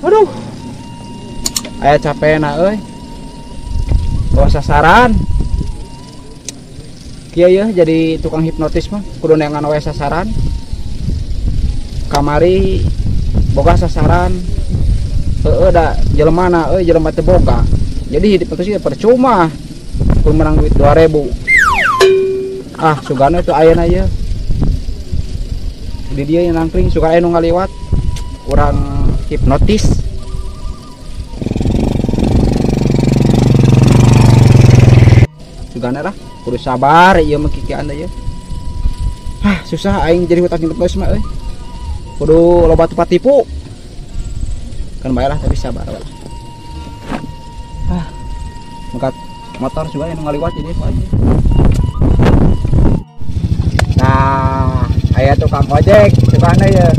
Aduh. Aya capena euy. Bawa sasaran. Kieu yeuh jadi tukang hipnotis mah kudu neangan we sasaran. Kamari boga sasaran. Heueuh da jelemana euy jelema teu boga. Jadi hipnotis ieu percuma. Kudu menang duit 2000. Ah, sugana itu ayeuna ieu. Di dia yang nangkring suka aya nu ngaliwat. Urang hipnotis. Sugana lah, kudu sabar ieu mah kikian ieu. Hah, susah aing jadi hutang hipnotis mah euy. Kudu loba tempat tipu. Kan bae lah tapi sabar lah. Ah, mengkat motor juga yang ngaliwat jadi apa aja. Nah, aya tukang ojek sugana ya.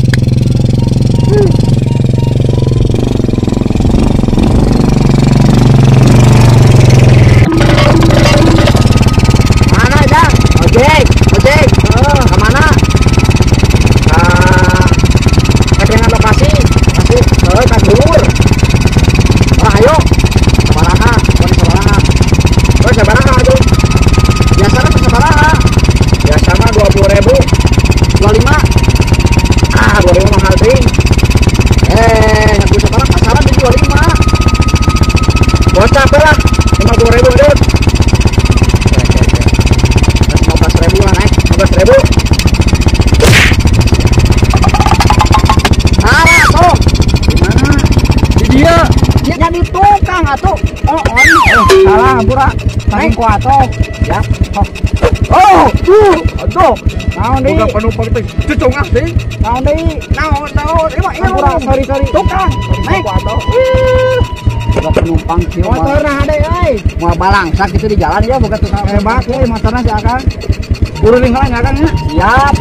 Mana Jang? Ojek, ojek. Kemana? Ke lokasi, lokasi, ke dulur. Oh, ayo. Sabaraha, pon sabaraha. Oh, sabaraha atuh. Biasana mah sabaraha. Biasa mah 20.000. 25. Ah, 25 mahal teuing. Ngaku sabaraha pasaran di 25. Gocap lah, 50.000 deh. Oke, oke. 15.000 lah naik, 15.000. Ah, tuh. Di mana? Di dia. Dia jadi tukang atuh. Oh, on. Salah, hampura. Saking ku atuh. Ya. Oh, tuh, aduh. Naon deui? Boga penumpang teh cucungah deui. Naon deui? Naon, naon. Ieu mah Hampura, sorry, sorry. Tukang. Naik ku atuh. Boga penumpang kieu. Motorna hade euy. Moal balangsak kitu di jalan ya boga tukang. Hebat euy motorna si Akang. Kuring heula nya Akang nya. Siap.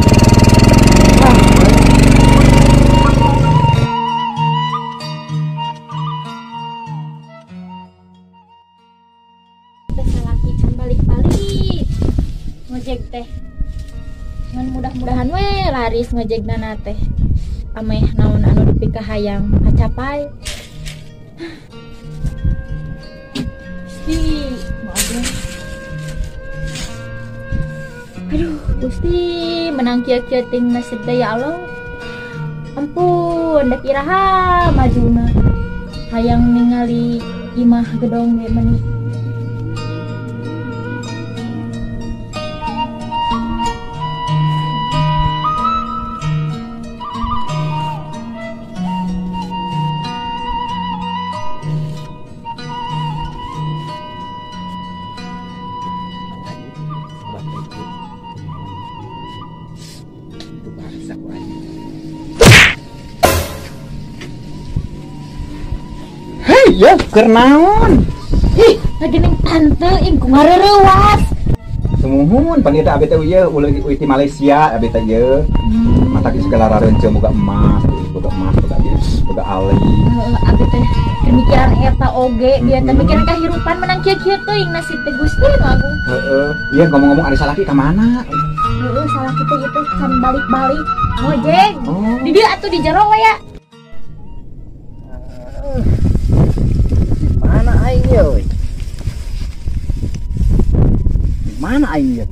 Salaki can balik-balik ngojek teh. Ngan mudah-mudahan we laris ngojek nana teh. Ameh naon anu dipikahayang kacapai. Gusti, maaf. Aduh, Gusti, menang kieu-kieu ting nasib teh ya Allah. Ampun, dek iraha majuna. Hayang ningali imah gedong ge meuni. Hei, ya, keur naon? Ih, lagi ning tante ing ku ngareurewas. Sumuhun pan ieu teh abi teh ieu ulah ti Malaysia abi teh ieu. Mata geus segala rareunceum boga emas, boga emas, boga ieu, boga ali. Heeh, abi teh keur mikiran eta oge, bieu teh mikiran kahirupan menang kieu-kieu teuing nasib teh Gusti nu agung. Heeh, ieu ngomong-ngomong ari salaki ka mana? Heeh, salaki teh ieu teh can balik-balik ngojek. Oh. Di dieu atuh di jero we ya. Mana aing euy? Mana aing ieu?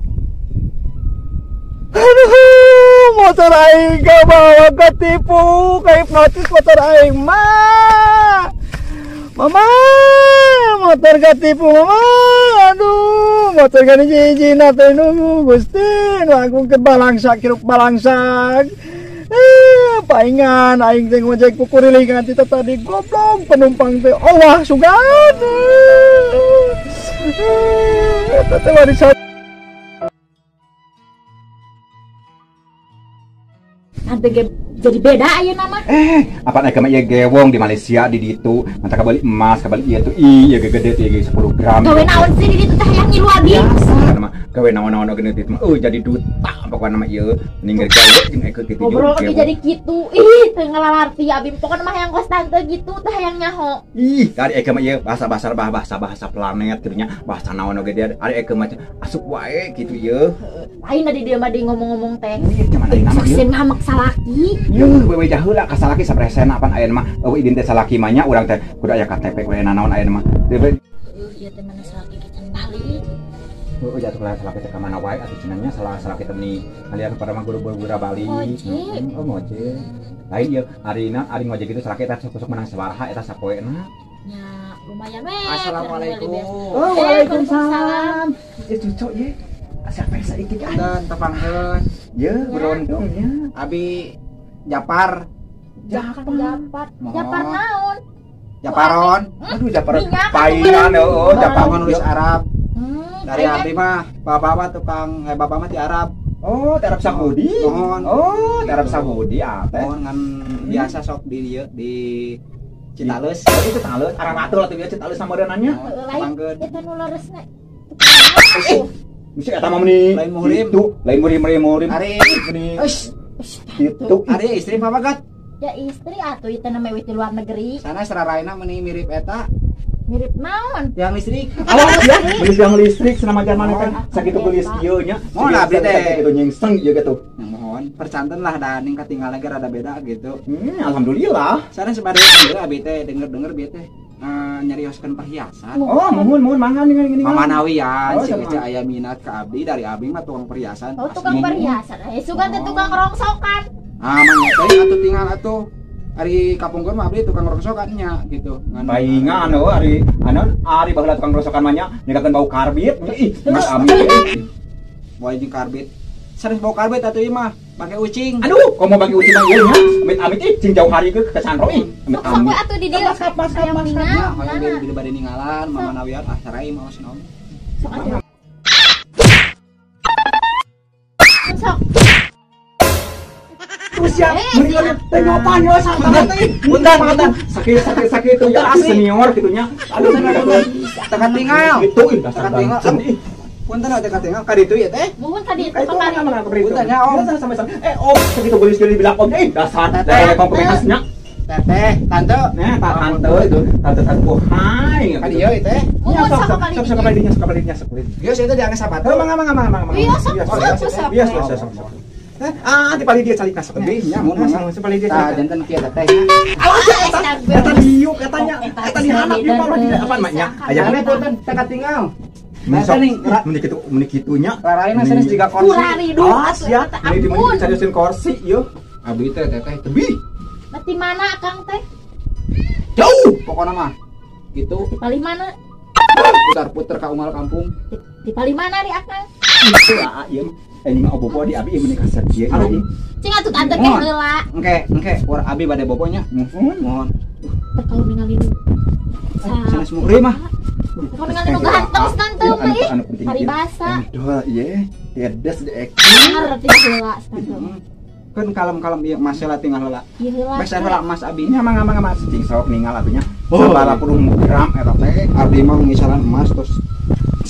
Aduh, motor aing kabawa ketipu, kehipnotis motor aing mah. Mama, motor ketipu mama. Aduh, motor gani jijina teh nu Gusti, nu agung ke balangsak hirup balangsak. Paingan aing teh ngojek kukurilingan ti tadi goblok penumpang teh owah sugan. Eta teh warisan. Tante ge jadi beda ayeuna mah. Apa naik mah ieu gewong di Malaysia di ditu, mantap kabali emas, kabali ieu tuh ieu gede tuh ieu 10 gram. Gawe naon sih di ditu teh hayang ngilu abi? Biasa mah gawe naon-naon oge di ditu mah jadi duta Pokona mah ieu mending gawe jeung Eke kitu. Ngobrol oge jadi kitu. Ih, teu ngalalarti abi pokona mah hayang kos tante gitu teh hayang nyaho. Ih, dari Eke mah ieu bahasa-bahasa bahasa planet kitu nya, bahasa naon oge dia. Ari Eke mah asup wae kitu ieu. Lain di dieu mah di ngomong-ngomong teh. Sok sieun ngamek salaki. Yeuh, wewe jaheula ka salaki sapresena pan ayeuna mah eueuh idin teh salaki mah nya urang teh kudu aya KTP kudu aya nanaon ayeuna mah. Heuh, ieu teh mana salaki ge can balik. Oh, jatuh lah salah kita ke mana wae atuh cenah salah salah kita nih kalian pada mah guru-guru bali. Oh, ngojek. Lain ieu arina ari ngojek itu salah kita sok-sok menang sabaraha eta sapoena. Nya lumayan we. Assalamualaikum. Oh, waalaikumsalam. Ieu cucu ye. Siapa saeutik ah? Dan tepangkeun. Ye, berondong nya. Abi Japar. Japar. Japar naon? Japaron. Aduh, Japaron. Paingan heuh, Japaron nulis Arab. Dari abdi mah bapak mah tukang bapak mah di Arab. Oh, di Arab Saudi. Mohon. Oh, di Arab Saudi ah teh. Mohon ngan biasa sok di dieu di Citaleus. Oh, itu Citaleus, Arab atul atuh bieu Citaleus samodeunannya. Lain eta nu leresna. Mesti eta mah meuni lain muhrim. Itu, lain muhrim. Ari meuni. Euy. Itu ari istri papagat. Ya istri atuh ieu teh namanya di luar negeri. Sana sararaina meuni mirip eta. Mirip naon? Tiang listrik. Awas ya, meuni tiang listrik senama zaman kan sakitu geulis ieu nya. Mohon abdi teh. Sakitu nyingseng ieu gitu. Mohon percanten lah da ning katinggal ge rada beda gitu. Alhamdulillah. Sana sebade ieu abdi teh denger-denger bieu teh nyarioskeun perhiasan. Oh, mohon mangga ningali. Mamanawian si Ece aya minat ka abdi dari abdi mah tukang perhiasan. Oh, tukang perhiasan. Eh, sugan teh tukang rongsokan. Ah, mangga teh atuh tinggal atuh. Ari kapungkur mah abdi tukang rongsokan nya gitu. Paingan heuh ari anu ari baheula tukang rongsokan mah nya ninggalkeun bau karbit. Ih, mas ami. Moal jeung karbit. Serius bau karbit atuh ieu mah, make ucing. Aduh, komo bagi ucing mah ieu nya. Amit-amit ih cing jauh hari ke sandro ih. Amit-amit. Sok atuh di dieu. Mas. Hoyong beli bade ninggalan mamanawian ah sarai mah osna. Sok atuh. Sok. Siap, mendingan tengok yo santai. Punten. Sakit itu ya senior gitunya. Aduh, teka tinggal. Itu dasar tinggal. Punten teka tinggal ka ditu ya teh. Muhun ka ditu kamari. Punten ya Om. Sampai Om segitu gelis-gelis bilang Om eh dasar dari komunitasnya. Teteh, tante. Nah, tante itu, tante hai. Ka dieu teh. Muhun sok sok ka dinya, sok ka dinya, sok. Geus eta diangge sapatu. Mangga. Iya, sok. Iya, sok. Ah, di paling dia calik masuk nya mun mangga paling dia tah janten kieu teteh nya. Awas eta diuk katanya eta dihanap di bawah di apa nya. Aya maneh punten teh katinggal. Meni kitu meni kitunya. Raraina sanes jiga kursi. Awas ya, meni dicarioskeun kursi ieu. Abi teh teteh tebih. Mati mana Akang teh? Jauh pokona mah. Gitu. Di paling mana? Putar-putar ka unggal kampung. Di paling mana ri Akang? Itu ah ieu. Ini mah bobo di abi meuni kasar kieu. Aduh. Cing atuh tante ke heula. Engke war abi bade bobonya. Mohon. Teh kalau ningali nu. Sanes muhrim mah. Kalau ningali nu ganteng tante mah ih. Paribasa. Endol ieu, tedes di ek. Ngarti heula tante. Kan kalem-kalem ieu mas heula tinggal heula. Ieu heula. Bes heula mas abi. Nya mangga mas cing sok ningal atuh nya. Sabaraha puluh gram eta teh. Abdi mah ngisalan emas terus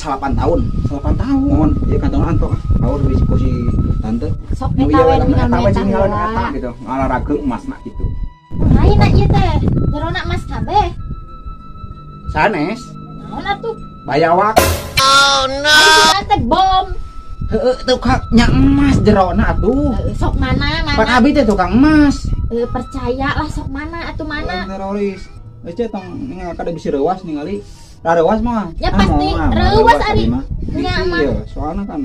8 tahun. 8 tahun. Mohon, ieu kantongan antok. Paur bisi ku si tante. Sok eta we ningal eta gitu. Ngalarageung emasna kitu. Lain ieu teh, jerona emas kabeh. Sanes. Naon atuh? Bayawak. Oh no. Ari teh bom. Heueuh tukang nya emas jerona atuh. Sok mana mana. Pan abi teh tukang emas. Percaya lah sok mana atuh mana. Teroris. Geus teh tong ningal kada bisi reuas ningali. Reuas mah. Ya pasti reuas ari. Nya mah. Iya, soalna kan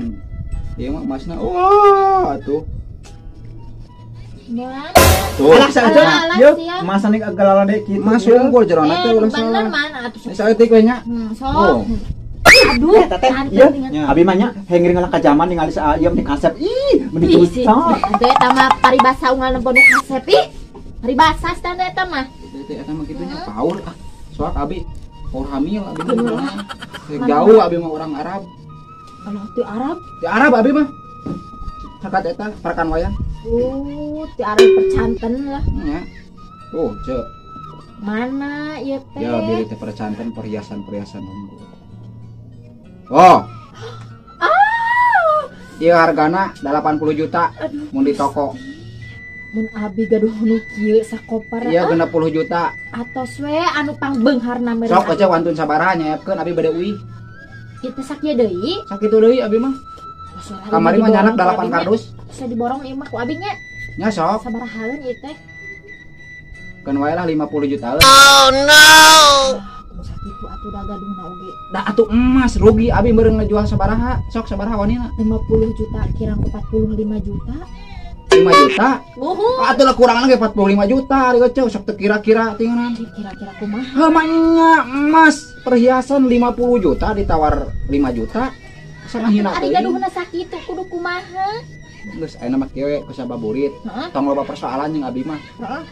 ieu mah emasna wah atuh. Gimana? Tuh. Alah saja. Yeuh, emas nih galala deui kitu. Mas unggul jerona teh ulah salah. Bener mana atuh. Saeutik we nya. Sok. Aduh, teteh. Ieu abi mah nya hengring ngalah ka zaman ningali ieu meni kasep. Ih, meni dosa. Teh eta mah paribasa unggal nempo nu kasep ih. Paribasa teh eta mah. Teh eta mah kitu nya paur ah. Soak abi paur hamil abi mah. Jauh abi mah orang Arab. Kalau ti Arab? Ti Arab abi mah. Sakat eta parakan wayang. Ti Arab percanten lah. Nya. Oh, cek. Mana ieu teh? Ya, beli teh percanten perhiasan-perhiasan unggul. Oh. Ah. Ieu hargana 80 juta mun di toko. Mun abi gaduh nu kieu sakopar. Iya 60 juta. Atos we anu pangbeungharna meureun. Sok ece wantun sabaraha nyeepkeun abi bade uih. Ieu teh sakieu deui? Sakitu deui abi mah. Kamari mah nyanak 8 kardus. Saya diborong ieu mah ku abi nya. Nya sok. Sabarahaeun ieu teh? Keun wae lah 50 juta. Oh no. Sakitu atuh da gaduhna oge. Da atuh emas rugi abi meureun ngajual sabaraha. Sok sabaraha wanina? 50 juta kirang 45 juta. 5 juta? Muhun. Atuh lah kurangan ge 45 juta ari ece sok teu kira-kira tinggalan. Kira-kira kumaha? Heuh mah nya emas perhiasan 50 juta ditawar 5 juta. Sangat hina teuing. Ari gaduhna sakitu kudu kumaha? Geus ayeuna mah kieu we ku sababurit. Tong loba persoalan jeung abi mah. Heeh.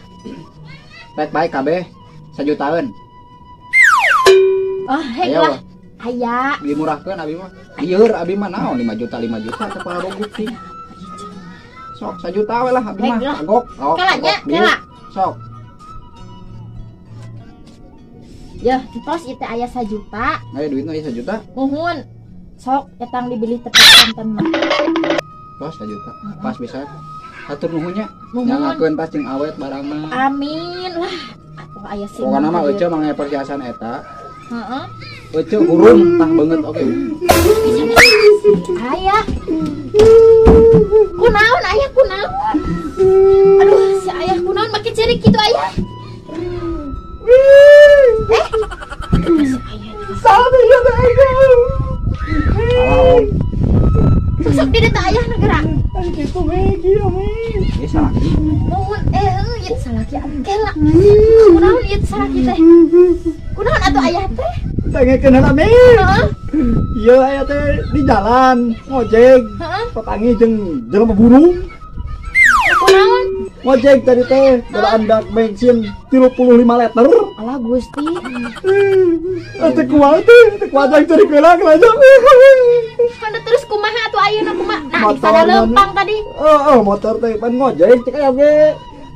Baik baik kabeh sajutaan. Oh, hek lah. Aya. Dimurahkeun abi mah. Lieur abi mah naon 5 juta 5 juta teh pararuguh teh. Sok sajuta we lah abi mah. Kagok. Kela nya, kela. Sok. Yeuh, tos ieu teh aya sajuta. Aya duitna ieu sajuta? Muhun. Sok etang dibeli tepat konten mah. Tos sajuta. Pas bisa. Hatur nuhun nya. Nyangakeun tas jeung awet barangna. Amin lah. Atuh aya sih. Pokona mah ece mangga perhiasan eta. Heeh. Ece hurung tah beungeut oge. Ayah. Kunaon ayah kunaon? Aduh, si ayah kunaon make cerik kitu ayah. Si ayah. Salah ya ayah. Sok di dieu ayah nu gerak. Kitu we kieu we. Ieu salaki. Muhun ieu salaki kela. Kunaon ieu salaki teh? Kunaon atuh ayah teh? Tangekeun heula mi. Heeh. Ieu aya teh di jalan ngojek. Heeh. Papangi jeung jelema burung. Kunaon? Ngojek tadi teh da andak bensin 35 liter. Alah Gusti. Teu kuat teh, teu kuat lagi cari heula aja. Kana terus kumaha atuh ayeuna kumaha? Nah, sada leumpang tadi. Heeh, motor teh pan ngojek cek aya ge.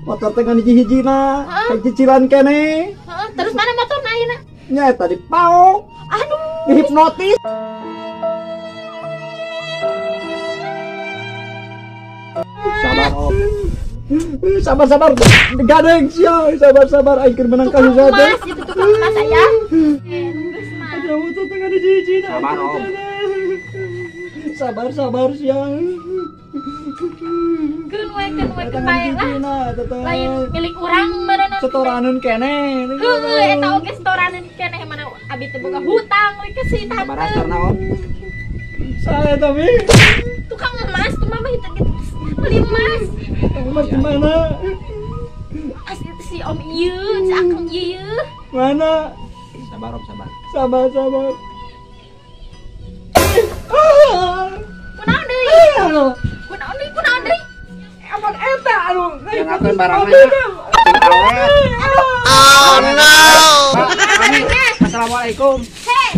Motor teh ngan hiji-hijina, cicilan keneh. Heeh, terus mana motorna ayeuna? Nya eta dipaok. Aduh, dihipnotis. Sabar, Om. Sabar-sabar, gadeng sia, sabar-sabar aing keur menang kasus teh. Tukang emas itu tukang emas ayah. Aduh, motor teh ngan hiji-hijina. Sabar, Om. Sabar-sabar sia. Keun we bae lah. Lain milik urang meureunna. Setoraneun keneh. Heueuh eta oge setoraneun keneh mana abi teh boga hutang we ke si tante. Sabar asarna, Om. Saya tapi tukang emas tuh mama itu gitu beli emas. Emas di mana? Asli si Om ieu, si Akang ieu. Mana? Sabar, Om, sabar. Sabar, sabar. Kunaon deui? Kunaon deui? Kunaon deui? Emang eta anu nyangakeun barangna. Awet. Oh no. Assalamualaikum. Hei.